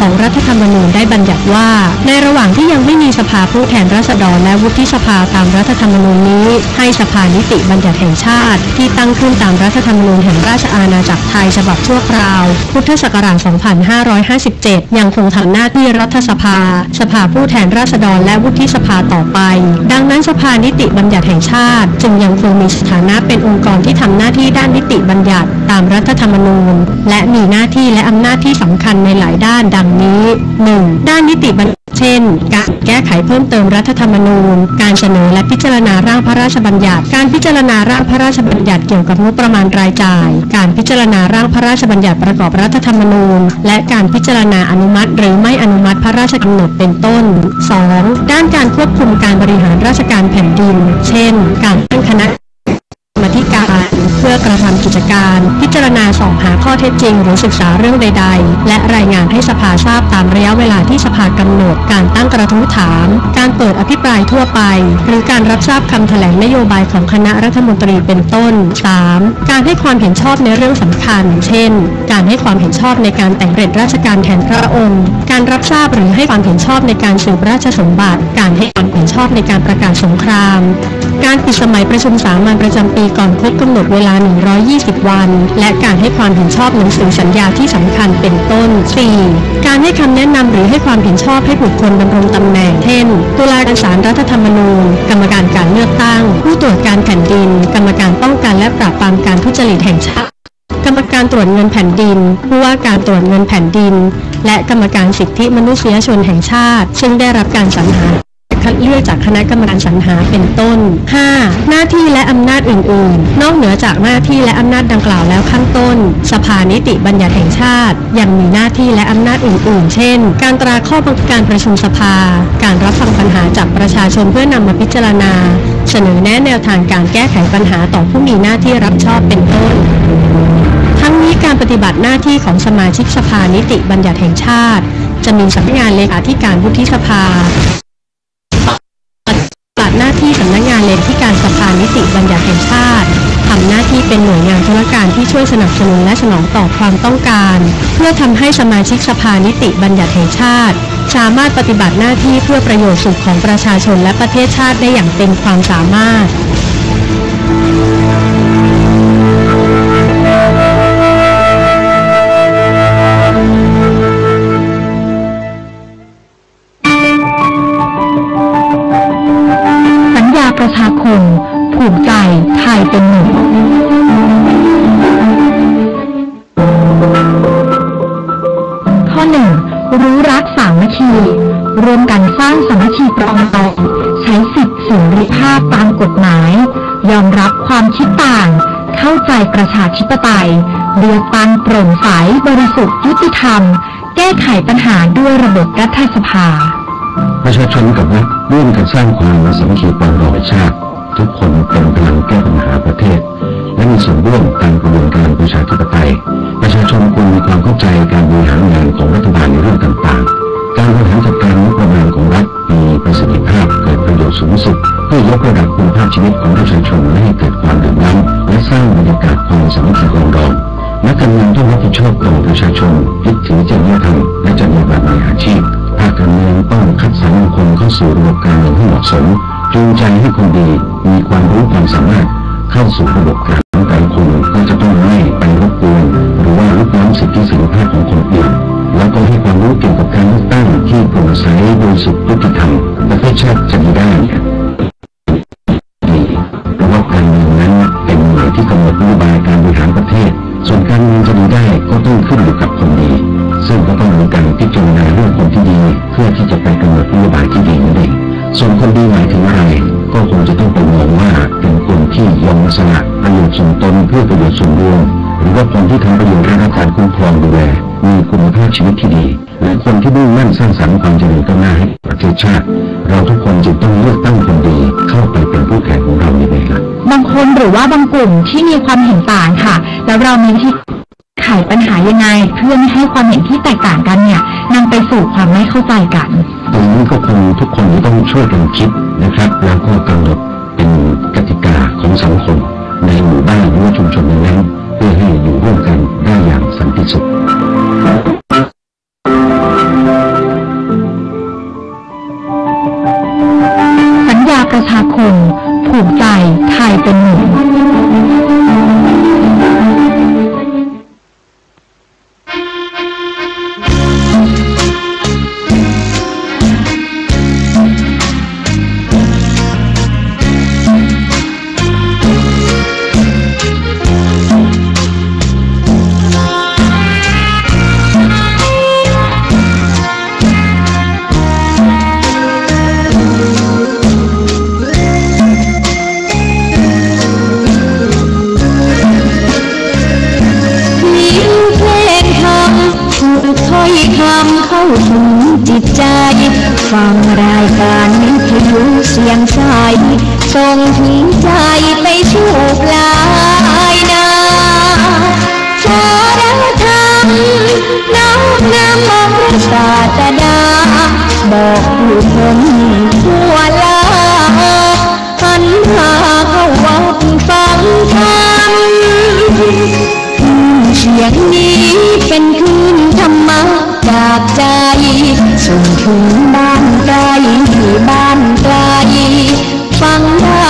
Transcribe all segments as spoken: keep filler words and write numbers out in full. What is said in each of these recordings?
ของรัฐธรรมนูญได้บัญญัติว่า ในระหว่างที่ยังไม่มีสภาผู้แทนราษฎรและวุฒิสภาตามรัฐธรรมนูญนี้ ให้สภานิติบัญญัติแห่งชาติที่ตั้งขึ้นตามรัฐธรรมนูญแห่งราชอาณาจักรไทยฉบับชั่วคราว พุทธศักราช สองพันห้าร้อยห้าสิบเจ็ด ยังคงทำหน้าที่รัฐสภา สภาผู้แทนราษฎรและวุฒิสภาต่อไป ดังนั้นสภานิติบัญญัติแห่งชาติจึงยังคงมีสถานะเป็นองค์กรที่ทำหน้าที่ด้านนิติบัญญัติตามรัฐธรรมนูญ และมีหน้าที่และอำนาจที่สำคัญในหลายด้านดังนี้ หนึ่ง ด้านนิติบัญญัติ เช่น การแก้ไขเพิ่มเติมรัฐธรรมนูญ การเสนอและพิจารณาร่างพระราชบัญญัติ การพิจารณาร่างพระราชบัญญัติเกี่ยวกับงบประมาณรายจ่าย การพิจารณาร่างพระราชบัญญัติประกอบรัฐธรรมนูญ และการพิจารณาอนุมัติหรือไม่อนุมัติพระราชกำหนดเป็นต้น สอง ด้านการควบคุมการบริหารราชการแผ่นดิน เช่น การตั้งคณะกรรมาธิการเพื่อกระทำกิจการ พิจารณาสอบหาข้อเท็จจริงหรือศึกษาเรื่องใดๆ และรายงานให้สภาทราบตามระยะเวลาที่สภากำหนด การตั้งกระทู้ถาม การเปิดอภิปรายทั่วไป หรือการรับทราบคำแถลงนโยบายของคณะรัฐมนตรีเป็นต้น สาม การให้ความเห็นชอบในเรื่องสำคัญ เช่น การให้ความเห็นชอบในการแต่งเสด็จราชการแทนพระองค์ การรับทราบหรือให้ความเห็นชอบในการสืบราชสมบัติ การให้ความเห็นชอบในการประกาศสงคราม การปิดสมัยประชุมสามัญประจำปีก่อนครบกำหนดเวลา หนึ่งร้อยยี่สิบ วัน และการให้ความเห็นชอบหนังสือสัญญาที่สำคัญเป็นต้น สี่ การให้คำแนะนำหรือให้ความเห็นชอบให้บุคคลดำรงตำแหน่ง เช่น ตุลาการศาลรัฐธรรมนูญ กรรมการการเลือกตั้ง ผู้ตรวจการแผ่นดิน กรรมการป้องกันและปราบปรามการทุจริตแห่งชาติ กรรมการตรวจเงินแผ่นดิน ผู้ว่าการตรวจเงินแผ่นดิน และกรรมการสิทธิมนุษยชนแห่งชาติ ซึ่งได้รับการสรรหาคัดเลือกจากคณะกรรมการสรรหาเป็นต้น ห้า หน้าที่และอำนาจอื่นๆ นอกเหนือจากหน้าที่และอำนาจดังกล่าวแล้วข้างต้น สภานิติบัญญัติแห่งชาติ ยังมีหน้าที่และอำนาจอื่นๆ เช่น การตราข้อบังคับการประชุมสภา การรับฟังปัญหาจากประชาชนเพื่อนำมาพิจารณา เสนอแนะแนวทางการแก้ไขปัญหาต่อผู้มีหน้าที่รับชอบเป็นต้น ทั้งนี้การปฏิบัติหน้าที่ของสมาชิกสภานิติบัญญัติแห่งชาติ จะมีสำนักงานเลขาธิการวุฒิสภา ปฏิบัติหน้าที่สำนักงานเลขาธิการสภานิติบัญญัติแห่งชาติ ทำหน้าที่เป็นหน่วยงานธุรการที่ช่วยสนับสนุนและสนองตอบความต้องการ เพื่อทำให้สมาชิกสภานิติบัญญัติแห่งชาติ สามารถปฏิบัติหน้าที่เพื่อประโยชน์สุขของประชาชนและประเทศชาติได้อย่างเต็มความสามารถ สัญญาประชาคม ผูกใจไทยเป็นหนึ่ง ข้อหนึ่ง รู้รักสามัคคี ร่วมกันสร้างสามัคคีปรองดอง ใช้สิทธิเสรีภาพตามกฎหมาย ยอมรับความคิดต่าง เข้าใจประชาธิปไตย เลือกตั้งโปร่งใส บริสุทธิ์ ยุติธรรม แก้ไขปัญหาด้วยระบบรัฐสภา ประชาชนกับรัฐร่วมกันสร้างความสามัคคีปรองดองในชาติ ทุกคนเป็นพลังแก้ปัญหาประเทศ และมีส่วนร่วมตามกระบวนการประชาธิปไตย ประชาชนควรมีความเข้าใจการบริหารงานของรัฐบาลในเรื่องต่างๆ การบริหารจัดการงบประมาณของรัฐมีประสิทธิภาพ เกิดประโยชน์สูงสุด เพื่อยกระดับคุณภาพชีวิตของประชาชน ไม่ให้เกิดความเหลื่อมล้ำ และสร้างบรรยากาศความสามัคคีปรองดอง นักการเมืองต้องรับผิดชอบต่อประชาชน ยึดถือจริยธรรม และจรรยาบรรณในอาชีพ พรรคการเมืองต้องคัดสรรบุคคลเข้าสู่ระบบการเมืองให้เหมาะสม จูงใจให้คนดี มีความรู้ความสามารถ เข้าสู่ระบบการเมือง แต่ละคนก็จะต้องไม่ไปรบกวน หรือว่ารุกล้ำสิทธิเสรีภาพของคนอื่น แล้วก็ให้ความรู้เกี่ยวกับการเลือกตั้งที่โปร่งใส บริสุทธิ์ ยุติธรรม ประเทศชาติจะดีได้ ดี เพราะว่าการเมืองนั้นเป็นหน่วยที่กำหนดนโยบายการบริหารประเทศ ส่วนการเมืองจะดีได้ก็ต้องขึ้นอยู่กับคนดี ซึ่งก็ต้องมีการพิจารณาเรื่องคนที่ดี เพื่อที่จะไปกำหนดนโยบายที่ดีนั่นเอง ส่วนคนดีหมายถึงอะไร ก็คงจะต้องไปมองว่าเป็นคนที่ยอมสละประโยชน์ส่วนตนเพื่อประโยชน์ส่วนรวม หรือว่าคนที่ทำประโยชน์ได้รับการคุ้มครองดูแล มีคุณภาพชีวิตที่ดี และคนที่มุ่งมั่นสร้างสรรค์ความเจริญก้าวหน้าให้ประเทศชาติ เราทุกคนจึงต้องเลือกตั้งคนดีเข้าไปเป็นผู้แทนของเราในเวลา บางคนหรือว่าบางกลุ่มที่มีความเห็นต่างค่ะ แล้วเรามีวิธีไขปัญหายังไง เพื่อไม่ให้ความเห็นที่แตกต่างกันเนี่ย นำไปสู่ความไม่เข้าใจกัน ตรงนี้ก็คงทุกคนต้องช่วยกันคิดนะครับ แล้วก็กำหนดเป็นกติกาของสังคมในหมู่บ้านหรือว่าชุมชนนั้นๆ เพื่อให้อยู่ร่วมกันได้อย่างสันติสุข สัญญาประชาคม ผูกใจไทยเป็นหนึ่ง มีเพลงธรรม ผูกถ้อยคำเข้าถึงจิตใจ ฟังรายการวิทยุเสียงใส ส่งถึงใจไปสู่ปลายนา สาระธรรม น้อมนำองค์พระศาสดา บอกผู้คนทั่วโลก หันมาเข้าวัดฟังธรรม เสียงนี้เป็นคลื่นธรรมะจากใจ ส่งถึงบ้านใกล้บ้านไกล ฟังได้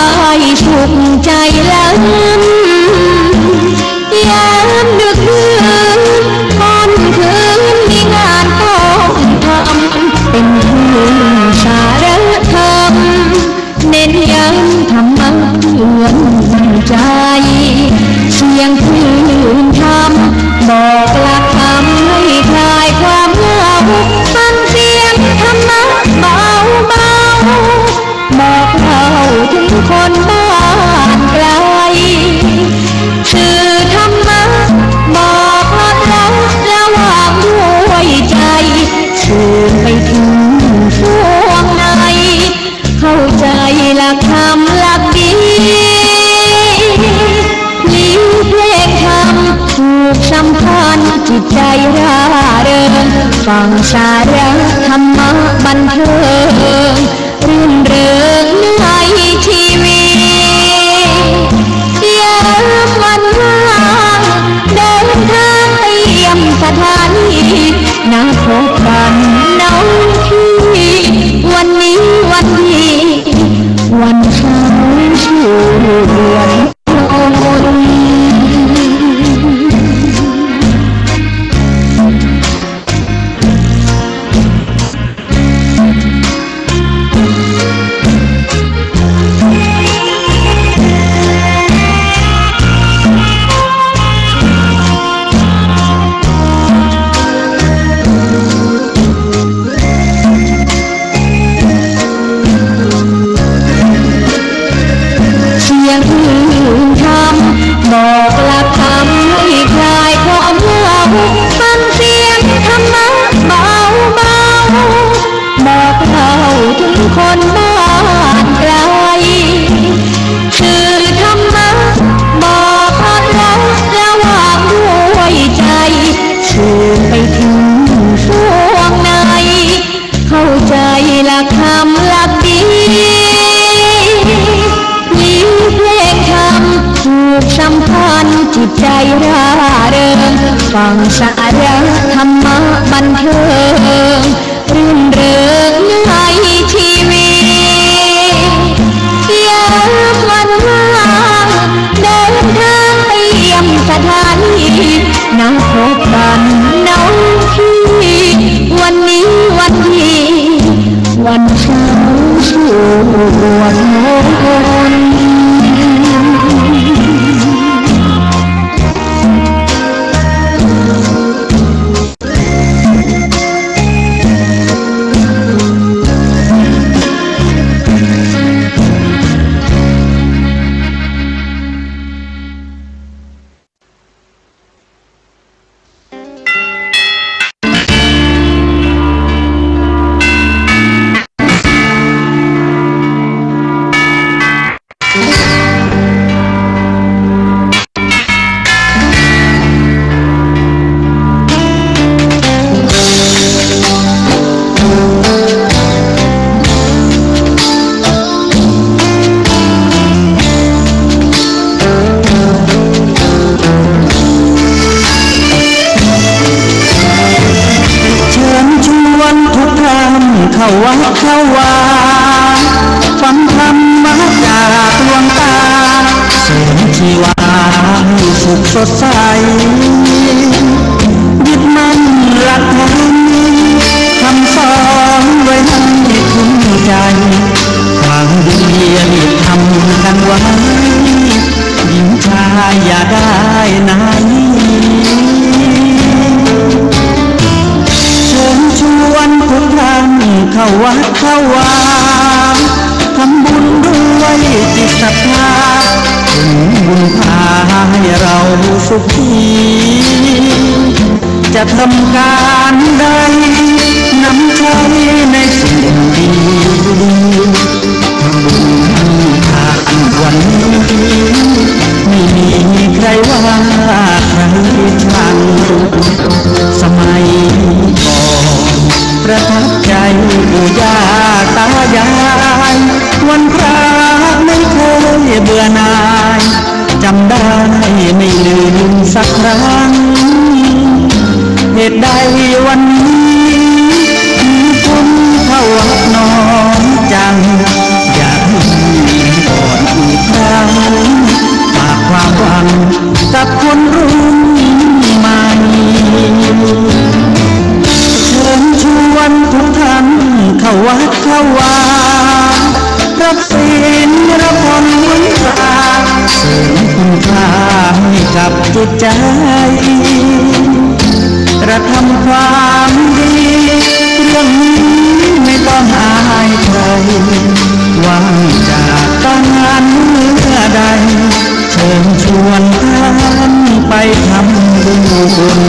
สุขใจล้ำ ยามดึกดื่นค่ำคืนมีงานต้องทำ เป็นคลื่นสาระธรรม เน้นย้ำธรรมะเตือนใจ เสียงคลื่นธรรม บอกหลักธรรมให้คลายความเหงา ฟังเสียงธรรมะเบาๆ บอกเล่าถึงคนบ้านไกล สื่อธรรมะ บอกพลัดละวางด้วยใจ สื่อไปถึงสวงใน เข้าใจหลักธรรมหลักดี มีเพลงธรรมผูกสัมพันธ์จิตใจร่าเริง ฟังสาระธรรมะบันเทิง รื่นเริงในชีวิต ยามวันว่าง เดินทางไปเยี่ยมสถานี นัดพบกันน้องพี่ วันนี้วันดี วันเช้าชวนมนต์ เสียงคลื่นธรรม บอกหลักธรรมให้คลายความเหงา ฟังเสียงธรรมะเบาๆ บอกเล่าถึงคนบ้านไกล สื่อธรรมะ บอกพลัดละวางด้วยใจ สื่อไปถึงสวงใน เข้าใจหลักธรรมหลักดี มีเพลงธรรมผูกสัมพันธ์จิตใจร่าเริง ฟังสาระธรรมะบันเทิง รื่นเริงในชีวิต ยามวันว่าง เดินทางไปเยี่ยมสถานี นัดพบกันน้องพี่ วันนี้วันดี วันเช้าชวนมนต์ เข้าวัดเข้าวา ฟังธรรมะจากหลวงตา เสริมชีวาให้สุขสดใส ยึดมั่นหลักธรรม คำสอนไว้ให้คุ้นใจ ความดีรีบทำกันไว้ หญิงชายอย่าได้หนี เชิญชวนทุกท่านเข้าวัดเข้าวา ทำบุญด้วยจิตศรัทธา ผลบุญพาให้เราสุขี จะทำการใด นำใช้ในสิ่งดี ทำบุญทานวันนี้ ไม่มีใครว่าใครชัง สมัยก่อนประทับใจปู่ย่าตายาย วันพระไม่เคยเบื่อหน่าย จำได้ไม่ลืมสักครั้ง เหตุใดวันนี้ มีคนเข้าวัดน้อยจัง อยากให้ก่อนอีกครั้ง ฝากความหวังกับคนรุ่นใหม่ เชิญชวนทุกท่านเข้าวัดเข้าวา รับศีลรับพรหลวงตา เสริมคุณค่าให้กับจิตใจ กระทำความดี เรื่องนี้ไม่ต้องอายใคร ว่างจากการงานเมื่อใด เชิญชวนท่านไปทำบุญ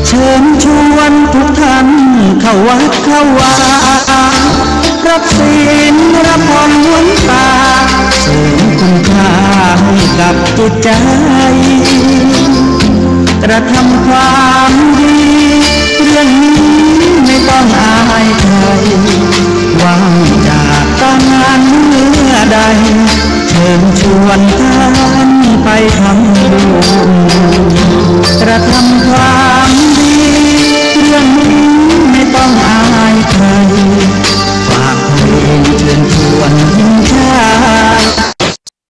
เชิญชวนทุกท่านเข้าวัดเข้าวา รับศีลรับพรหลวงตา เสริมคุณค่าให้กับจิตใจ กระทำความดี เรื่องนี้ไม่ต้องอายใคร ว่างจากการงานเมื่อใด เชิญชวนท่านไปทำบุญ กระทำความดี เรื่องนี้ไม่ต้องอายใคร ฝากเพลงเชิญชวนหญิงชาย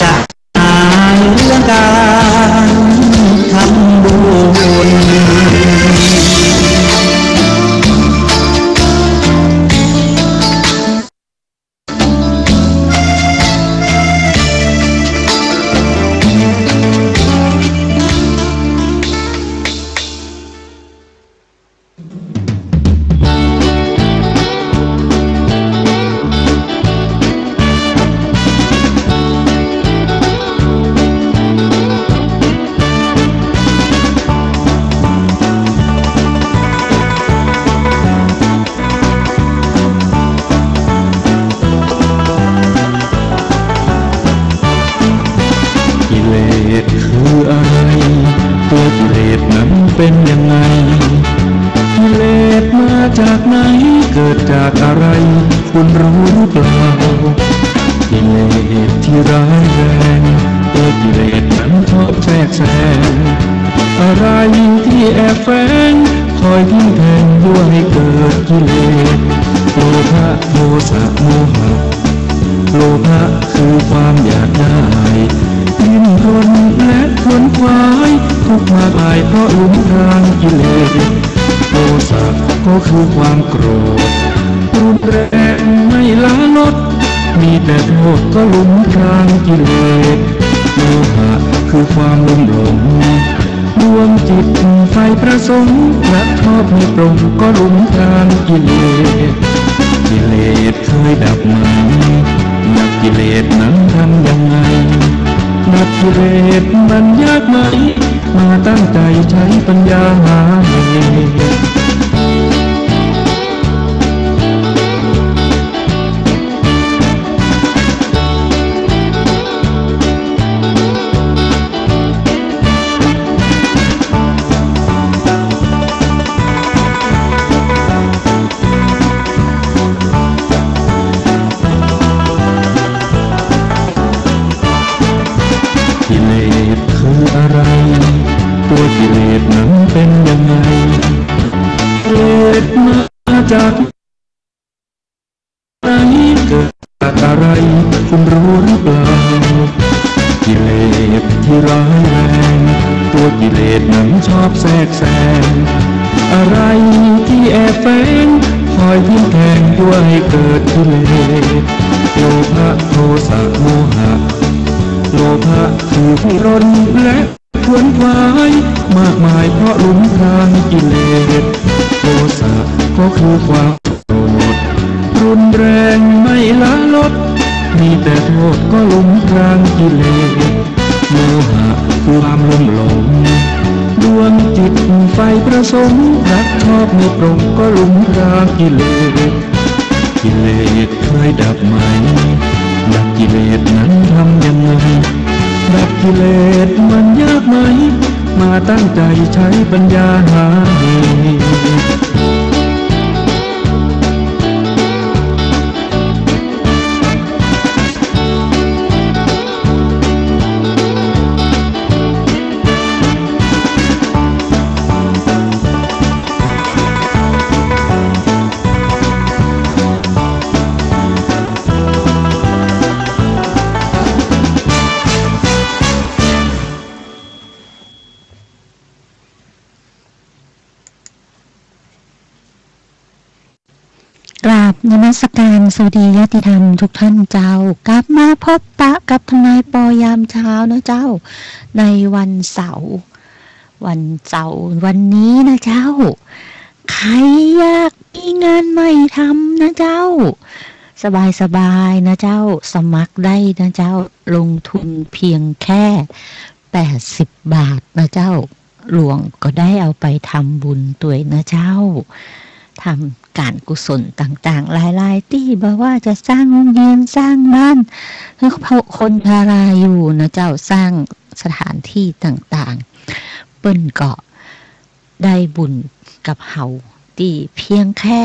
จะหาเรื่องการทำบุญ กิเลสคืออะไร ตัวกิเลสนั้นเป็นยังไง กิเลสมาจากไหน เกิดจากอะไร คุณรู้หรือเปล่า กิเลสที่ร้ายแรง ตัวกิเลสนั้นชอบแทรกแซง อะไรที่แอบแฝง คอยทิ่มแทงยั่วให้เกิดกิเลส โลภะ โทสะ โมหะ โลภะคือความอยากได้ ดิ้นรนและขวนขวาย ทุกข์มากมายเพราะหลงทางกิเลส โทสะก็คือความโกรธ รุนแรงไม่ละลด มีแต่โทษก็หลงทางกิเลส โมหะคือความลุ่มหลง ดวงจิตใฝ่ประสงค์ รักชอบไม่ปรองก็หลงทางกิเลส กิเลสเคยดับไหม ดับกิเลสนั้นทำยังไง ดับกิเลสมันยากไหม มาตั้งใจใช้ปัญญาหาเหตุ มาจากไหน เกิดจากอะไร คุณรู้หรือเปล่า กิเลสที่ร้ายแรง ตัวกิเลสนั้นชอบแทรกแซง อะไรที่แอบแฝง คอยทิ่มแทง ยั่วให้เกิดกิเลส โลภะ โทสะ โมหะ โลภะคือความรนและ ขวนขวายมากมายเพราะหลุมพรางกิเลส โทสะก็คือความโกรธ รุนแรงไม่ละลด มีแต่โทษก็หลุมพรางกิเลส โมหะคือความลุ่มหลง ดวงจิตใฝ่ประสงค์ รักชอบไม่ปรองก็หลุมพรางกิเลส กิเลสเคยดับไหม ดับกิเลสนั้นทำยังไง ดับกิเลสมันยากไหม มาตั้งใจใช้ปัญญาหาเหตุ กราบนมัสการสวัสดีญาติธรรมทุกท่านเจ้า กลับมาพบปะกับทนายปอยามเช้านะเจ้า ในวันเสาร์ วันเสาร์วันนี้นะเจ้า ใครอยากมีงานใหม่ทำนะเจ้า สบายๆ นะเจ้า สมัครได้นะเจ้า ลงทุนเพียงแค่แปดสิบบาทนะเจ้า หลวงก็ได้เอาไปทำบุญตวยนะเจ้า ทำการกุศลต่างๆ หลายๆ ตี้ บ่ว่าจะสร้างโรงเรียน สร้างบ้าน ให้คนชราอยู่นะเจ้า สร้างสถานที่ต่างๆ เปิ้นก็ได้บุญกับเฮาตี้เพียงแค่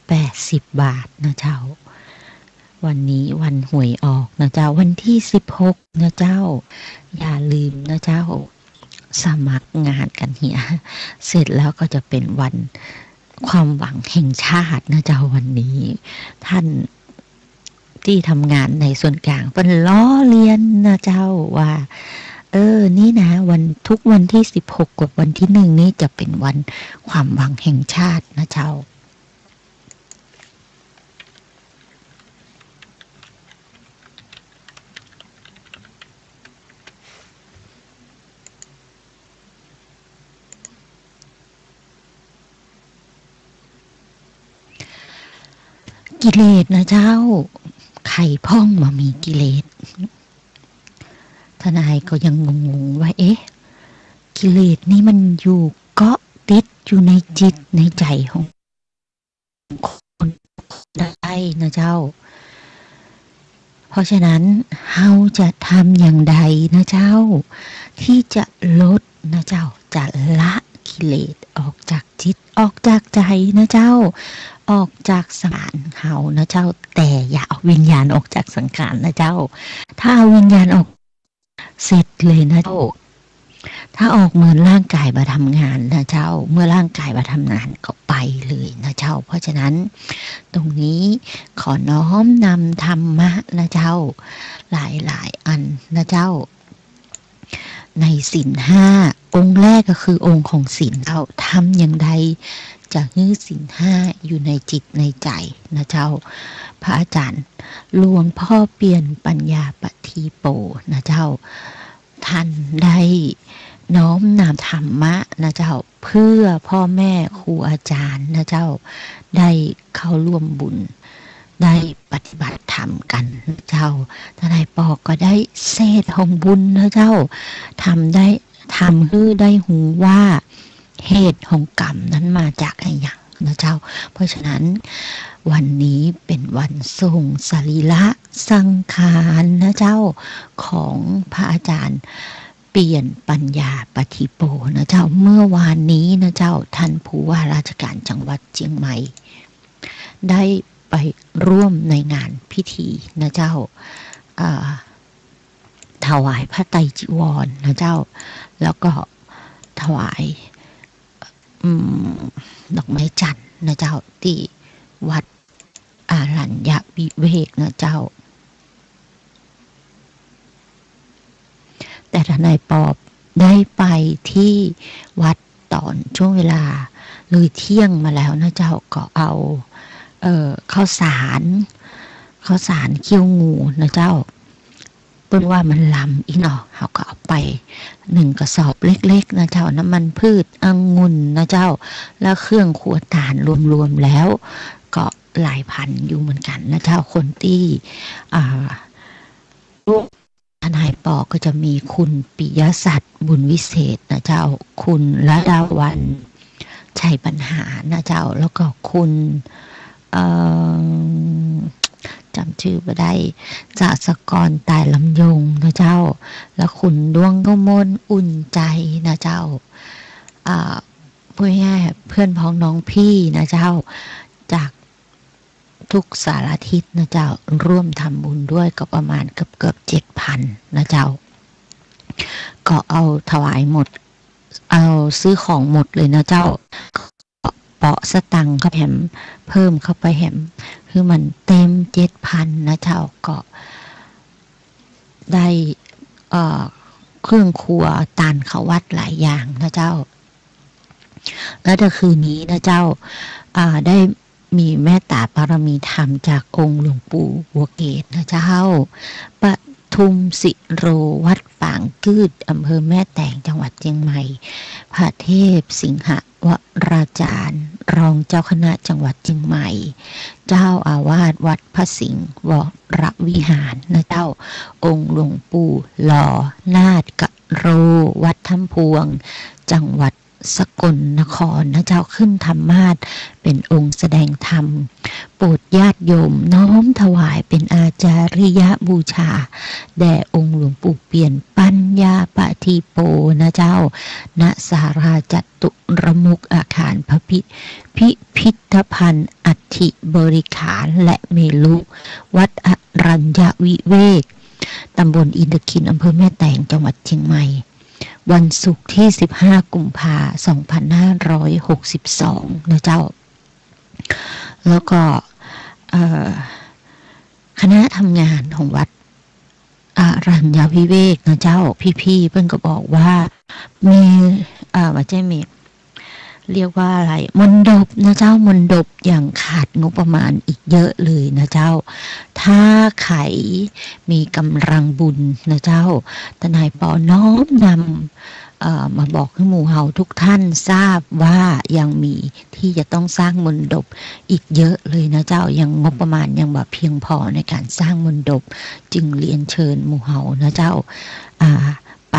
แปดสิบบาทนะเจ้า วันนี้วันหวยออกนะเจ้า วันที่สิบหกนะเจ้า อย่าลืมนะเจ้า สมัครงานกั๋นเหีย เสร็จแล้วก็จะเป็นวันความหวังแห่งชาตินะเจ้า วันนี้ ท่านตี้ทำงานในส่วนกลางเปิ้นล้อเลียนนะเจ้า ว่า เออ นี่นะ วัน ทุกวันที่สิบหกกับวันที่หนึ่งนี่จะเป็นวันความหวังแห่งชาตินะเจ้า กิเลสนะเจ้า ใครพ่องบ่มีกิเลส ทนายก็ยังงงๆ ว่า เอ๊ะ กิเลสนี่มันอยู่เกาะติดอยู่ในจิตในใจ๋ของ คนได้นะเจ้า เพราะฉะนั้นเฮาจะทำอย่างใดนะเจ้า ที่จะลดนะเจ้า จะละกิเลสออกจากจิต ออกจากใจ๋นะเจ้า ออกจากสังขารเฮานะเจ้า แต่อย่าเอาวิญญาณออกจากสังขารนะเจ้า ถ้าเอาวิญญาณออก เสร็จเลยนะเจ้า ถ้าออกเหมือนร่างกายบ่ทำงานนะเจ้า เมื่อร่างกายบ่ทำงานก็ไปเลยนะเจ้า เพราะฉะนั้นตรงนี้ขอน้อมนำธรรมะนะเจ้า หลายๆ อันนะเจ้า ในศีลห้า องค์แรกก็คือองค์ของศีลเจ้า ทำอย่างใดจะหื้อศีลห้าอยู่ในจิตในใจ๋นะเจ้า พระอาจารย์หลวงพ่อเปี่ยนปัญญาปาฏิโปนะเจ้า ท่านได้น้อมนำธรรมะนะเจ้า เพื่อพ่อแม่ครูอาจารย์นะเจ้า ได้เข้าร่วมบุญ ได้ปฏิบัติธรรมกั๋นนะเจ้า ทนายปอก็ได้เสพของบุญนะเจ้า ทำได้ ทำหื้อได้ฮู้ว่าเหตุของกรรมนั้นมาจากอะหยังนะเจ้า เพราะฉะนั้นวันนี้เป๋นวันส่งสรีระสังขารนะเจ้า ของพระอาจารย์ เปี่ยนปัญญาปาฏิโปนะเจ้า เมื่อวานนี้นะเจ้า ท่านผู้ว่าราชการจังหวัดเจียงใหม่ ได้ไปร่วมในงานพิธีนะเจ้า อ่า ถวายพระไตรจีวรนะเจ้า แล้วก็ถวาย อืม ดอกไม้จันทร์ นะเจ้า ตี้วัดอรัญญวิเวกนะเจ้า แต่ทนายปอได้ไปตี้วัดต๋อนช่วงเวลาเลยเที่ยงมาแล้วนะเจ้า ก็เอา เอ่อ ข้าวสาร ข้าวสารเขี้ยวงูนะเจ้า เปิ้นว่ามันลำอี้เนาะ เฮาก็เอาไปนึ่งกระสอบเล็กๆ นะเจ้า น้ำมันพืช องุ่นนะเจ้า แล้วเครื่องครัวต๋านรวมๆ แล้ว ก็หลายพันอยู่เหมือนกั๋นนะเจ้า คนตี้ อ่า ทนายปอก็จะมีคุณปิยะศักดิ์ บุญวิเศษนะเจ้า คุณระดาวัลย์ ชัยปัญหานะเจ้า แล้วก็คุณ เอ่อ จ๋ำจื้อบ่ได้ จาสกร ตายลำยงนะเจ้า แล้วคุณดวงกมล อุ่นใจนะเจ้า อ่า พูดง่ายๆ เพื่อนพ้องน้องพี่นะเจ้า จาก ทุกสารทิศนะเจ้า ร่วมทำบุญด้วยก็ประมาณเกือบๆ เจ็ดพันนะเจ้า ก็เอาถวายหมด เอาซื้อของหมดเลยนะเจ้า เป๋าะสตางค์เข้าไปแหม เพิ่มเข้าไปแหม คือมันเต็มเจ็ดพันนะเจ้า ก็ได้ เอ่อ เครื่องครัวตานเข้าวัดหลายอย่างนะเจ้า แล้วแต่คืนนี้นะเจ้า อ่า ได้มีเมตตาบารมีธรรมจากองค์หลวงปู่บัวเกศนะเจ้า ปทุมสิโร วัดปางกืด อำเภอแม่แตง จังหวัดเชียงใหม่ พระเทพสิงหวราจารย์ รองเจ้าคณะจังหวัดเชียงใหม่ เจ้าอาวาสวัดพระสิงห์วรวิหารนะเจ้า องค์หลวงปู่หล่อนาถกโร วัดถ้ำพวง จังหวัด สกลนครนะเจ้า ขึ้นธรรมาสน์เป็นองค์แสดงธรรม โปรดญาติโยมน้อมถวายเป็นอาจาริยบูชา แด่องค์หลวงปู่เปียนปัญญาปฏิโปนะเจ้า ณ ศาลาจตุรมุขอาคารพระพิ พิพิธภัณฑ์อัฐิบริขารและเมรุ วัดอรัญญวิเวก ตำบลอินทขิล อำเภอแม่แตง จังหวัดเชียงใหม่ วันศุกร์ที่สิบห้ากุมภาพันธ์สองพันห้าร้อยหกสิบสองนะเจ้า แล้วก็ เอ่อ คณะทำงานของวัดอรัญญวิเวกนะเจ้า พี่ๆ เปิ้นก็บอกว่ามี เอ่อ บ่ใจ้มี เรียกว่าอะไร มณฑปนะเจ้า มณฑปยังขาดงบประมาณอีกเยอะเลยนะเจ้า ถ้าใผมีกำลังบุญนะเจ้า ทนายปอน้อมนำ เอ่อ มาบอกหื้อหมู่เฮาทุกท่านทราบว่ายังมีที่จะต้องสร้างมณฑปอีกเยอะเลยนะเจ้า ยังงบประมาณยังบ่เพียงพอในการสร้างมณฑป จึงเรียนเชิญหมู่เฮานะเจ้า อ่า ไป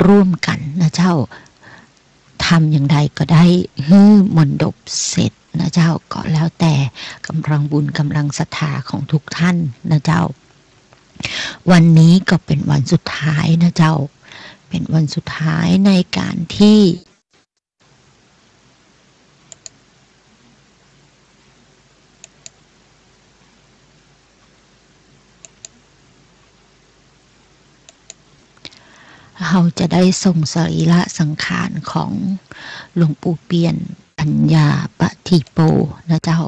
ร่วมกั๋นนะเจ้า ทำอย่างใดก็ได้หื้อมณฑปเสร็จนะเจ้า ก็แล้วแต่กำลังบุญกำลังศรัทธาของทุกท่านนะเจ้า วันนี้ก็เป็นวันสุดท้ายนะเจ้า เป็นวันสุดท้ายในการที่ เฮาจะได้ส่งสรีระสังขารของหลวงปู่เปียนปัญญาปฏิโปนะเจ้า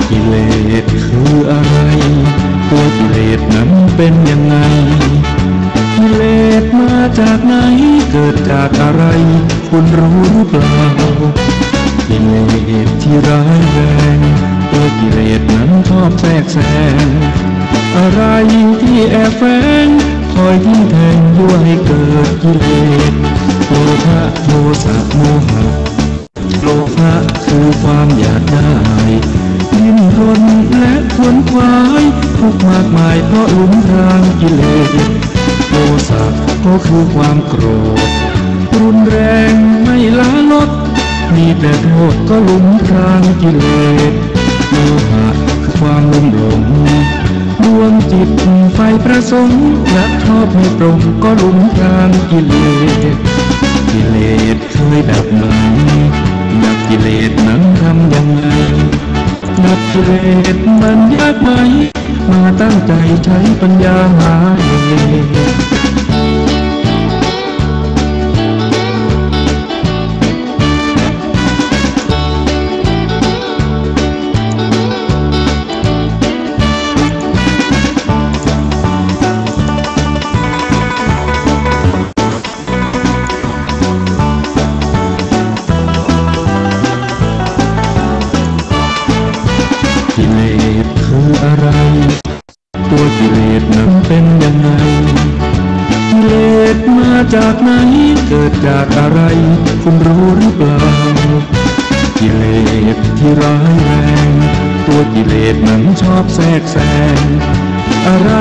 กิเลสคืออะไร ตัวกิเลสนั้นเป็นยังไง กิเลสมาจากไหน เกิดจากอะไร คุณรู้หรือเปล่า กิเลสที่ร้ายแรง ตัวกิเลสนั้นชอบแทรกแซง อะไรที่แอบแฝง คอยทิ่มแทงยั่วให้เกิดกิเลส โลภะ สะ โมหะ โลภะคือความอยากได้ ดิ้นรนและขวนขวาย ทุกข์มากมายเพราะหลุมพรางกิเลส โทสะก็คือความโกรธ รุนแรงไม่ละลด มีแต่โทษก็หลุมพรางกิเลส โมหะคือความลุ่มหลง ดวงจิตใฝ่ประสงค์ รักชอบไม่ปรองก็หลุมพรางกิเลส กิเลสเคยดับไหม ดับกิเลสนั้นทำยังไง ดับกิเลสมันยากไหม มาตั้งใจใช้ปัญญาหาเหตุ กิเลสคืออะไร ตัวกิเลสนั้นเป็นยังไง กิเลสมาจากไหน เกิดจากอะไร คุณรู้หรือเปล่า กิเลสที่ร้ายแรง ตัวกิเลสนั้นชอบแทรกแซง อะไร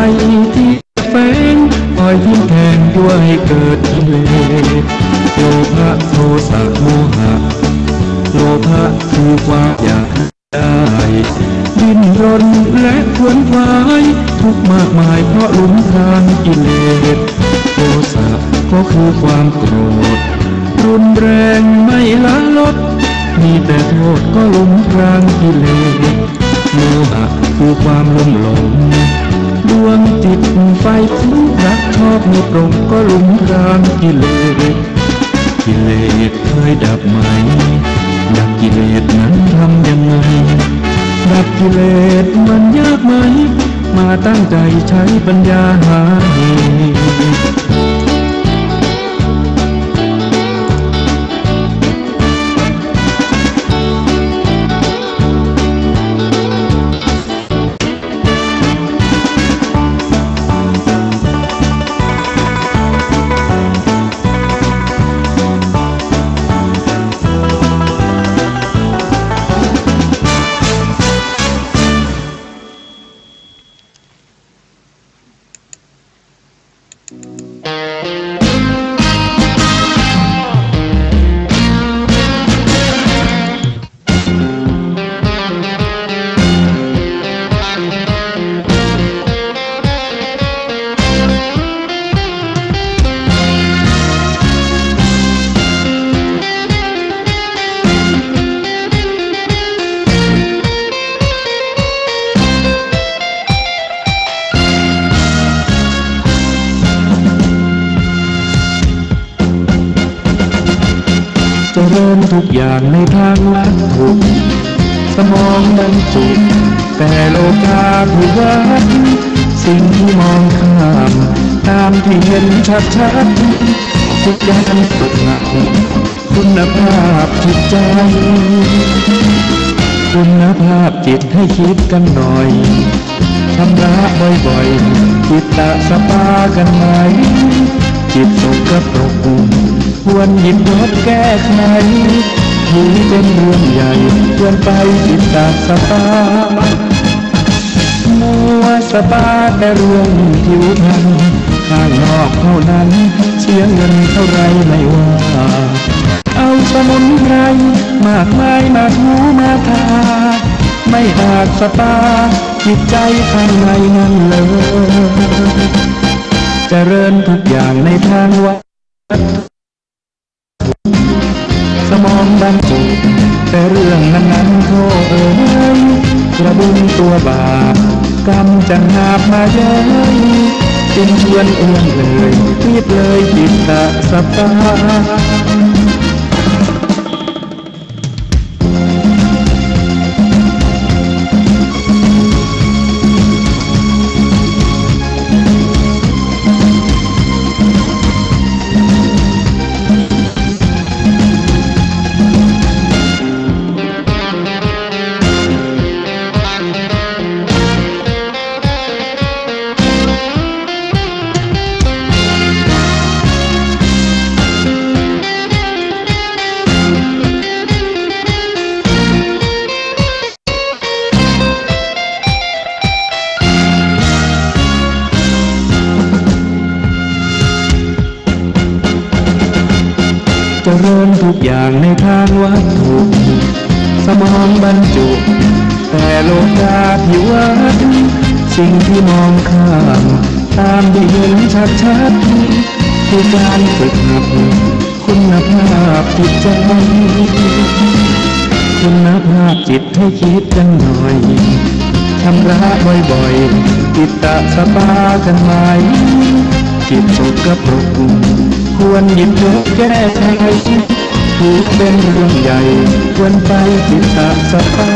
ที่แฝง คอยทิ่มแทง ยั่วให้เกิดกิเลส โลภะ โทสะ โมหะ โลภะคือความอยากได้ ดิ้นรนและขวนขวาย ทุกข์มากมายเพราะหลุมพรางกิเลส โทสะก็คือความโกรธ รุนแรงไม่ละลด มีแต่โทษก็หลุมพรางกิเลส โมหะคือความลุ่มหลง ดวงจิตใฝ่ผู้รักชอบไม่ปรองก็หลุมพรางกิเลส กิเลสเคยดับไหม ดับกิเลสนั้นทำยังไง ดับกิเลสมันยากไหม มาตั้งใจใช้ปัญญาหาเหตุ เจริญทุกอย่างในทางวัตถุ สมองบรรจุแต่โลกาภิวัตน์ สิ่งที่มองข้าม ตามที่เห็นชัดๆ ทุกอย่างตกหนัก คุณภาพจิตใจ คุณภาพจิตให้คิดกันหน่อย ชำระบ่อยๆ จิตตะสปากันไหม จิตสกปรก ควรหยิบยกแก้ไข ถือเป็นเรื่องใหญ่ ควรไปจิตตะสปา มัวสปาแต่เรื่องผิวพรรณ ข้างนอกเท่านั้น เสียเงินเท่าไรไม่ว่า เอาสมุนไพรมากมายมาถูมาทา ไม่อาจสปาจิตใจข้างในนั้นเลย เจริญทุกอย่างในทางวัตถุ สมองบรรจุแต่เรื่องนั้นๆ โธ่เอ๋ย กระบุงตัวบาป กรรมจะหาบมาเย้ย จึงชวนเอื้อนเอ่ย รีบเลยจิตตะสปา เริญทุกอย่างในทางวัตถุ สมองบรรจุ แต่โลกาภิวัตน์ สิ่งที่มองข้าม ตามที่เห็นชัดๆ คือการฝึกหัดคุณภาพจิตใจ คุณภาพจิตให้คิดกันหน่อย ชำระบ่อยๆ จิตตะสปากันใหม่ จิตสกปรก ควรหยิบยกแก้ไข ถือเป็นเรื่องใหญ่ ควรไปจิตตะสปา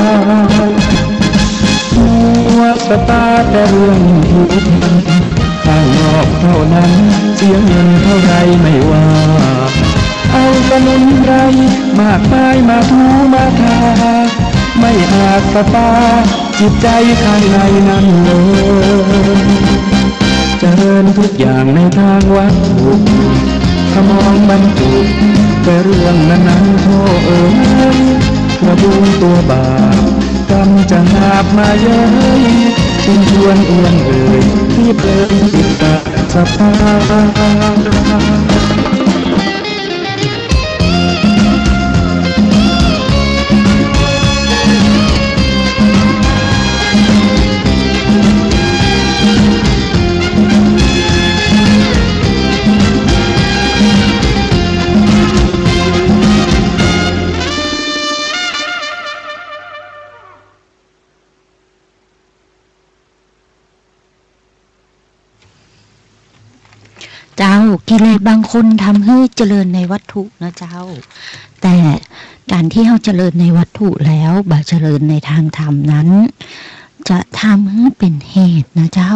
หัวสปาแต่เรื่องผิวพรรณ ข้างนอกเท่านั้น เสียเงินเท่าไรไม่ว่า เอาสมุนไพรมากมายมาถูมาทา ไม่อาจสปาจิตใจข้างในนั้นเลย เจริญทุกอย่างในทางวัตถุ สมองบรรจุแต่เรื่องนั้นๆ โธ่เอ๋ย ตัวบุญตัวบาป กรรมจะหาบมาเย้ย จึงควรเอื้อนเอ่ย รีบเดินจิตตะสปา เจ้า กิเลสบางคนทำหื้อเจริญในวัตถุนะเจ้า แต่ก๋านตี้เฮาเจริญในวัตถุแล้ว บ่เจริญในตางธรรมนั้น จะทำหื้อเป๋นเหตุนะเจ้า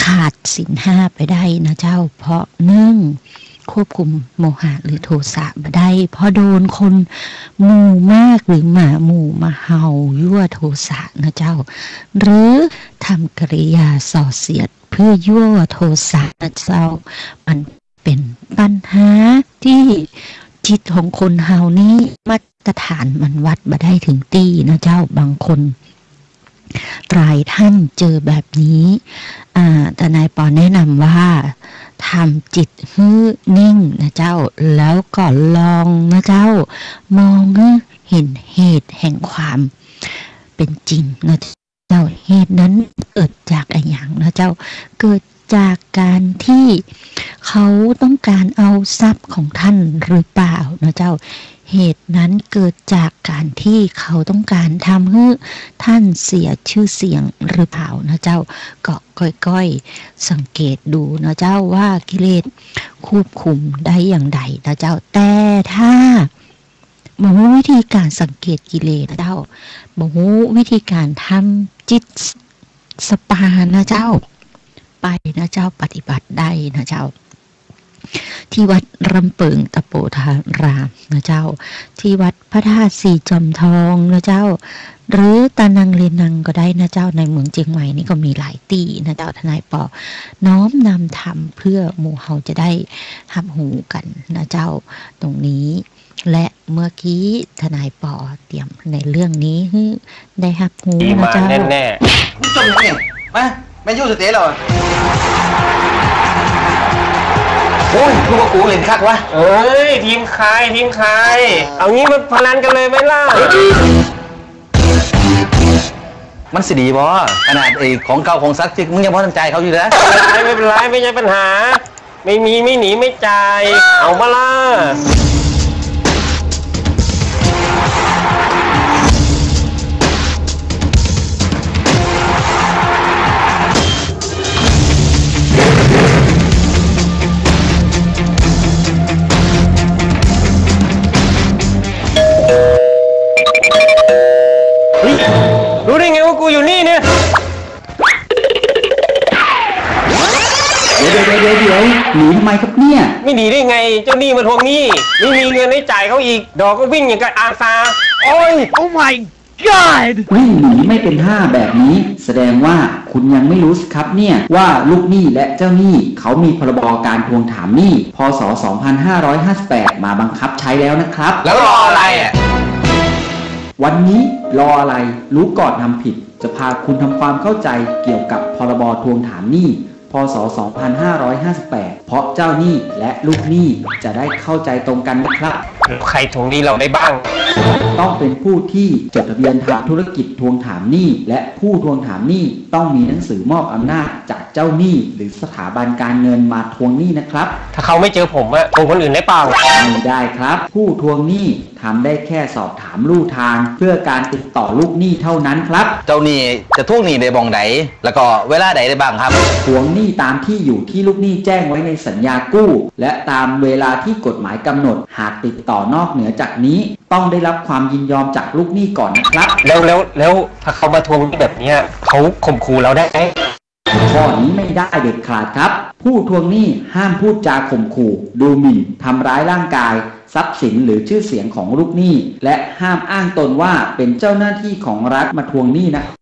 ขาดศีลห้าไปได้นะเจ้า เพราะนึ่ง ควบคุมโมหะหรือโทสะบ่ได้ เพราะโดนคนหมู่มากหรือหมาหมู่มาเห่ายั่วโทสะนะเจ้า หรือทำกิริยาส่อเสียดเพื่อยั่วโทสะนะเจ้า มันเป๋นปัญหาตี้จิตของคนเฮานี้มาตรฐานมันวัดบ่ได้เถิงตี้นะเจ้า บางคน หลายท่านเจอแบบนี้ อ่า ทนายปอแนะนำว่า ทำจิตหื้อนิ่งนะเจ้า แล้วก็ลองนะเจ้า มองหื้อเห็นเหตุแห่งความเป๋นจริงนะเจ้า เหตุนั้นเกิดจากอะหยังนะเจ้า เกิดจากก๋านตี้เขาต้องก๋านเอาทรัพย์ของต้านหรือเปล่านะเจ้า เหตุนั้นเกิดจากก๋านตี้เขาต้องก๋านทำหื้อต้านเสียจื้อเสียงหรือเปล่านะเจ้า ก็ก้อยๆ สังเกตดูนะเจ้า ว่ากิเลสควบคุมได้อย่างใดนะเจ้า แต่ถ้าบ่ฮู้วิธีก๋านสังเกตกิเลสนะเจ้า บ่ฮู้วิธีก๋านทำจิตสปานะเจ้า ไปนะเจ้า ปฏิบัติได้นะเจ้า ตี้วัดร่ำเปิงตะโปธารามนะเจ้า ตี้วัดพระธาตุสีจอมทองนะเจ้า หรือตานังเลนังก็ได้นะเจ้า ในเมืองเจียงใหม่นี่ก็มีหลายตี้นะเจ้า ทนายปอน้อมนำธรรมเพื่อหมู่เฮาจะได้ฮับฮู้กั๋นนะเจ้า ตรงนี้ และเมื่อกี้ทนายปอเตรียมในเรื่องนี้หื้อได้ฮับฮู้นะเจ้า อีหม่าแน่ๆ มึงจ้องหยังเนี่ย มา แมนยูสเตะแล้วอะ โอ้ย กูว่ากูเล่นคักวะ เอ้ย ทีมใคร ทีมใคร เอางี้มาพนันกันเลยไหมล่ะ มันสิดีบ่ ขนาดไอ้ของเก่าของศักดิ์สิทธิ์ มึงยังบ่ทันจ่ายเขาอยู่เลย ไม่เป็นไร ไม่เป็นไร ไม่ใช่ปัญหา ไม่มี ไม่หนี ไม่จ่าย เอามาล่ะ เฮ้ย รู้ได้ไงว่ากูอยู่นี่เนี่ย เดี๋ยว เดี๋ยว เดี๋ยว เดี๋ยว หนีทำไมครับเนี่ย ไม่หนีได้ไง เจ้าหนี้มาทวงหนี้ ไม่มีเงินให้จ่ายเขาอีก ดอกก็วิ่งอย่างกับอาซา โอ้ย Oh my God วิ่งหนีไม่เป็นท่าแบบนี้ แสดงว่าคุณยังไม่รู้สิครับเนี่ย ว่าลูกหนี้และเจ้าหนี้เขามี พ.ร.บ. การทวงถามหนี้ พ.ศ. สองพันห้าร้อยห้าสิบแปด มาบังคับใช้แล้วนะครับ แล้วรออะไรอะ วันนี้รออะไร รู้ก่อนทำผิด จะพาคุณทำความเข้าใจเกี่ยวกับ พ.ร.บ. ทวงถามหนี้ พ.ศ. สองพันห้าร้อยห้าสิบแปด เพราะเจ้าหนี้และลูกหนี้จะได้เข้าใจตรงกันนะครับ ใครทวงหนี้เราได้บ้าง ต้องเป็นผู้ที่จดทะเบียนทางธุรกิจทวงถามหนี้ และผู้ทวงถามหนี้ต้องมีหนังสือมอบอำนาจจากเจ้าหนี้หรือสถาบันการเงินมาทวงหนี้นะครับ ถ้าเขาไม่เจอผมอะ ทวงคนอื่นได้เปล่า ไม่ได้ครับ ผู้ทวงหนี้ทำได้แค่สอบถามลู่ทางเพื่อการติดต่อลูกหนี้เท่านั้นครับ เจ้าหนี้จะทวงหนี้ได้บ่องใด แล้วก็เวลาใดได้บ้างครับ ทวงหนี้ตามที่อยู่ที่ลูกหนี้แจ้งไว้ในสัญญากู้ และตามเวลาที่กฎหมายกำหนด หากติดต่อนอกเหนือจากนี้ ต้องได้รับความยินยอมจากลูกหนี้ก่อนนะครับ แล้ว แล้ว แล้วถ้าเขามาทวงหนี้แบบเนี้ย เขาข่มขู่เราได้ไหม ข้อนี้ไม่ได้เด็ดขาดครับ ผู้ทวงหนี้ห้ามพูดจาข่มขู่ ดูหมิ่น ทำร้ายร่างกาย ทรัพย์สินหรือชื่อเสียงของลูกหนี้ และห้ามอ้างตนว่าเป็นเจ้าหน้าที่ของรัฐมาทวงหนี้นะครับ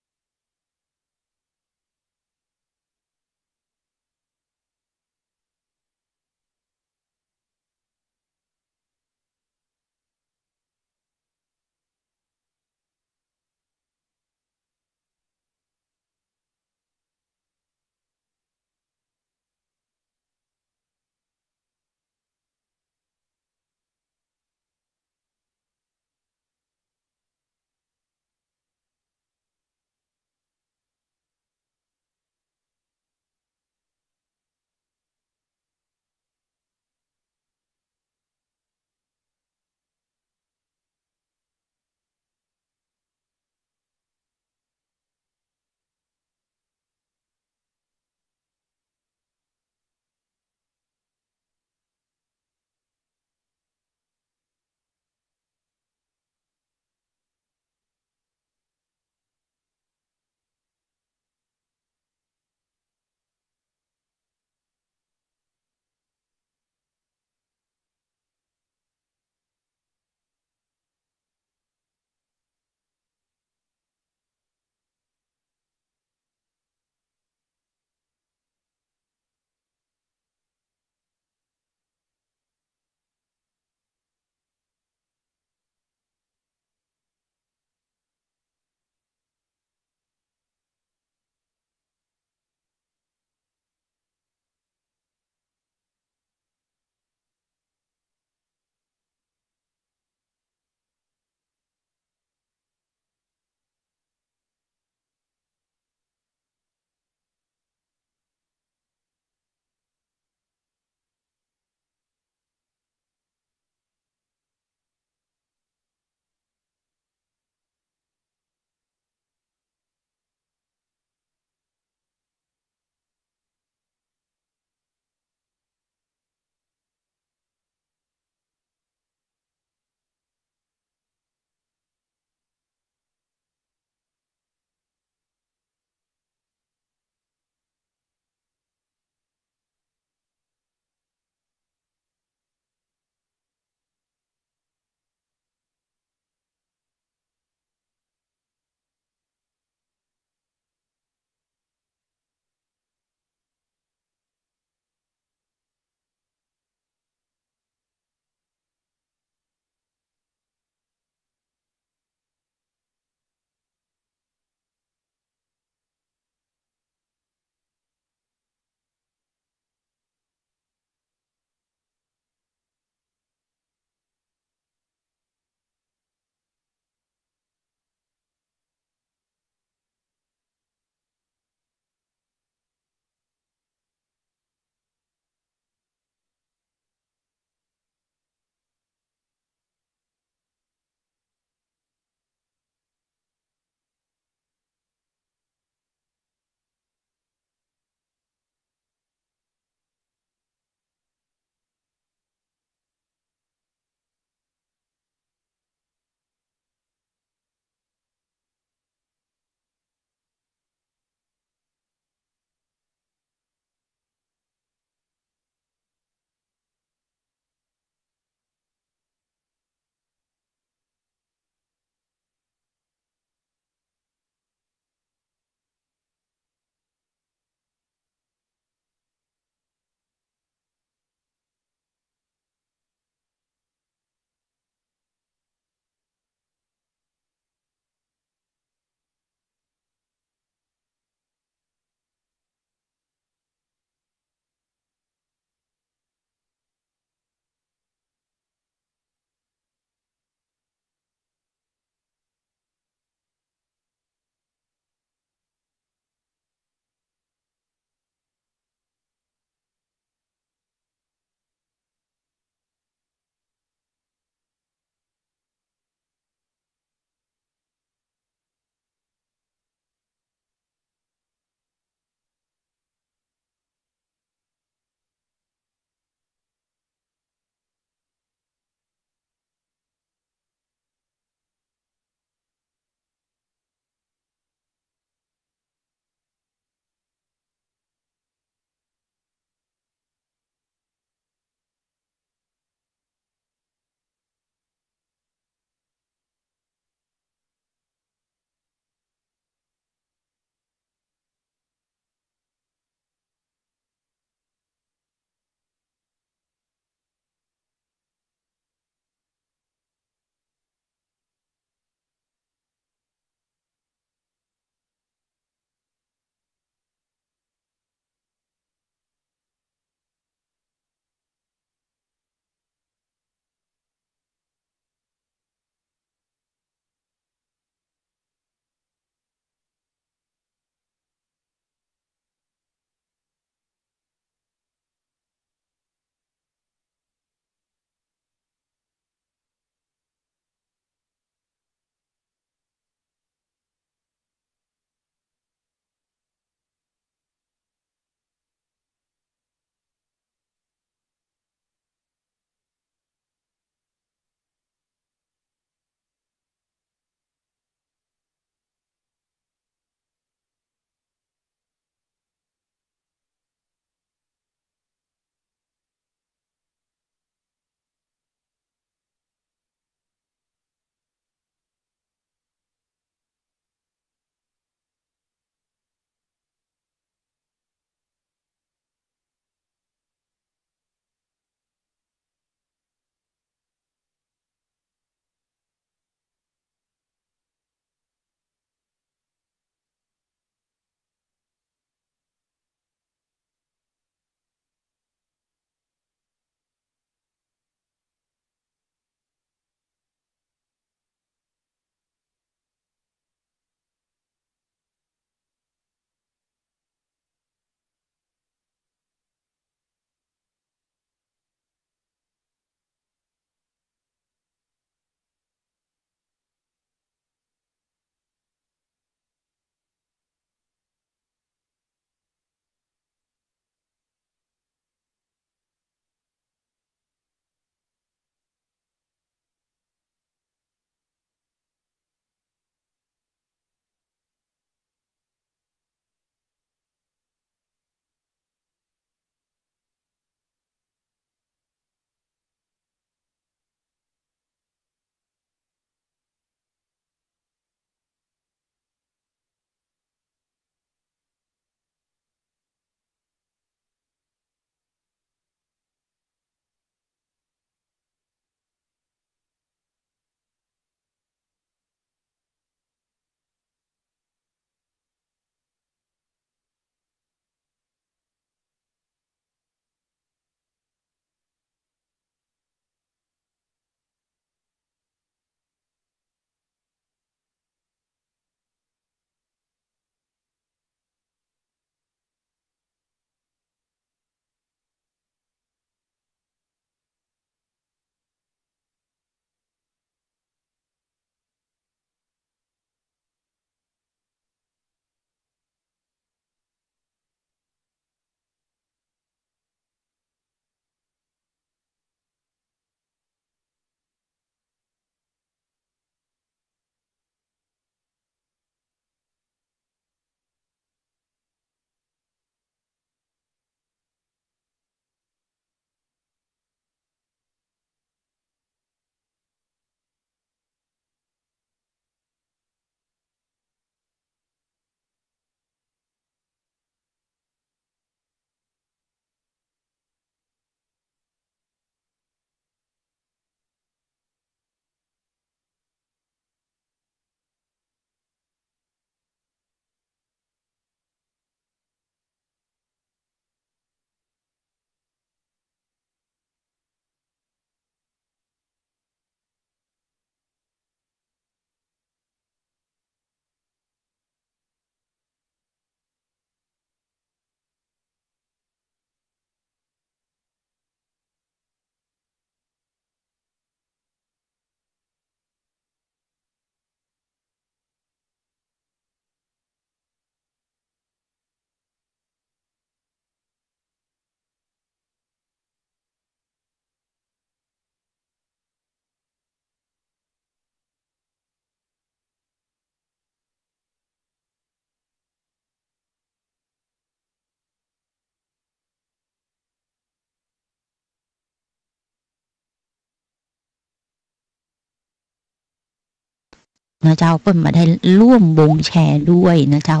นะเจ้า เปิ้นบ่ได้ร่วมวงแชร์ด้วยนะเจ้า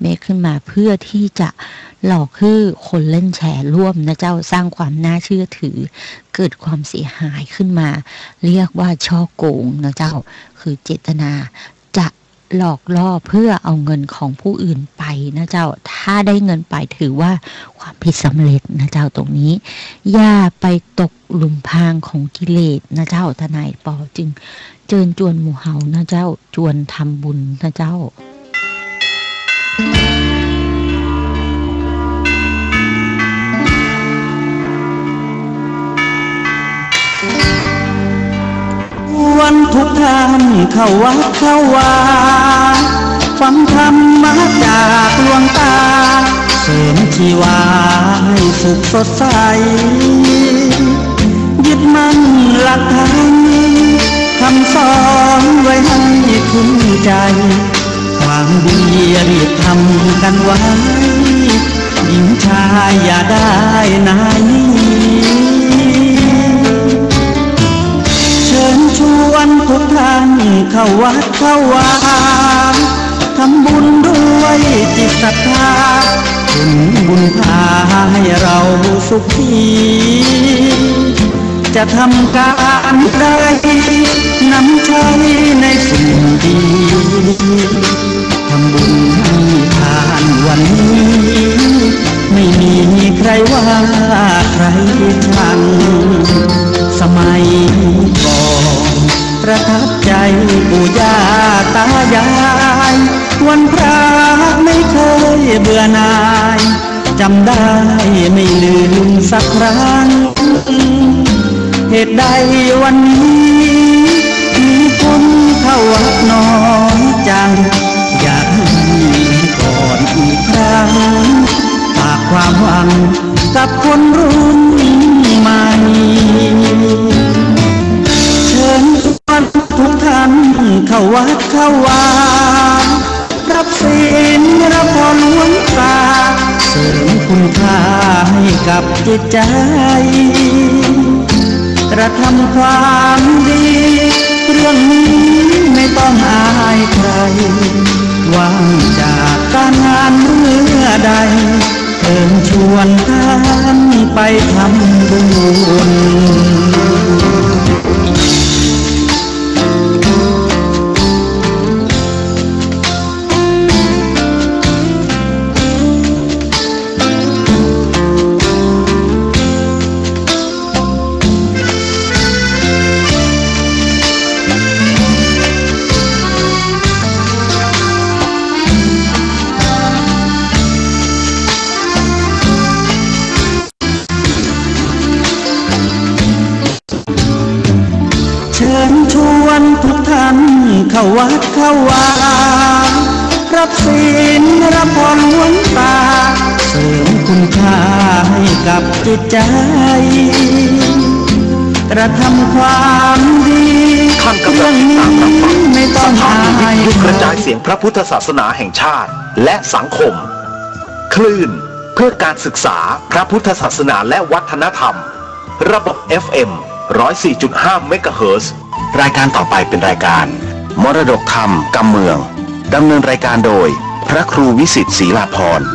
เมคขึ้นมาเพื่อที่จะหลอกหื้อคนเล่นแชร์ร่วมนะเจ้า สร้างความน่าเชื่อถือ เกิดความเสียหายขึ้นมา เรียกว่าฉ้อโกงนะเจ้า คือเจตนาจะหลอกล่อเพื่อเอาเงินของผู้อื่นไปนะเจ้า ถ้าได้เงินไปถือว่าความผิดสำเร็จนะเจ้า ตรงนี้ อย่าไปตกหลุมพรางของกิเลสนะเจ้า ทนายปอจึงเจิญจวนหมู่เฮานะเจ้า จวนทำบุญนะเจ้า ชวนทุกท่านเข้าวัดเข้าวา ฟังธรรมะจากหลวงตา เสริมชีวาให้สุขสดใส ยึดมั่นหลักธรรม คำสอนไว้ให้ขึ้นใจ ความดีรีบทำกันไว้ หญิงชายอย่าได้หนี เชิญชวนทุกท่านเข้าวัดเข้าวา ทำบุญด้วยจิตศรัทธา ผลบุญพาให้เราสุขี จะทำการใด นำใช้ในสิ่งดี ทำบุญให้ทานวันนี้ ไม่มีใครว่าใครชัง สมัยก่อนประทับใจปู่ย่าตายาย วันพระไม่เคยเบื่อหน่าย จำได้ไม่ลืมสักครั้ง เหตุใดวันนี้มีคนเข้าวัดน้อยจัง อยากให้ก่อนอีกครั้ง ฝากความหวังกับคนรุ่นใหม่ เชิญชวนทุกท่านเข้าวัดเข้าวา รับศีลรับพรหลวงตา เสริมคุณค่าให้กับจิตใจ กระทำความดี เรื่องนี้ไม่ต้องอายใคร ว่างจากการงานเมื่อใด เชิญชวนท่านไปทำบุญ เชิญชวนทุกท่านเข้าวัดเข้าวา รับศีลรับพรหลวงตา เสริมคุณค่าให้กับจิตใจ กระทำความดี ท่านกำลังติดตามรับฟัง เรื่องนี้ไม่ต้องอาย สถานีวิทยุกระจายเสียงพระพุทธศาสนาแห่งชาติ และสังคม คลื่นเพื่อการศึกษาพระพุทธศาสนาและวัฒนธรรม ระบบ เอฟเอ็ม ร้อยสี่จุดห้า เมกะเฮิรตซ์ รายการต่อไปเป็นรายการ มรดกธรรมกำเมือง ดำเนินรายการโดย พระครูวิสิทธิ์ ศรีลาภรณ์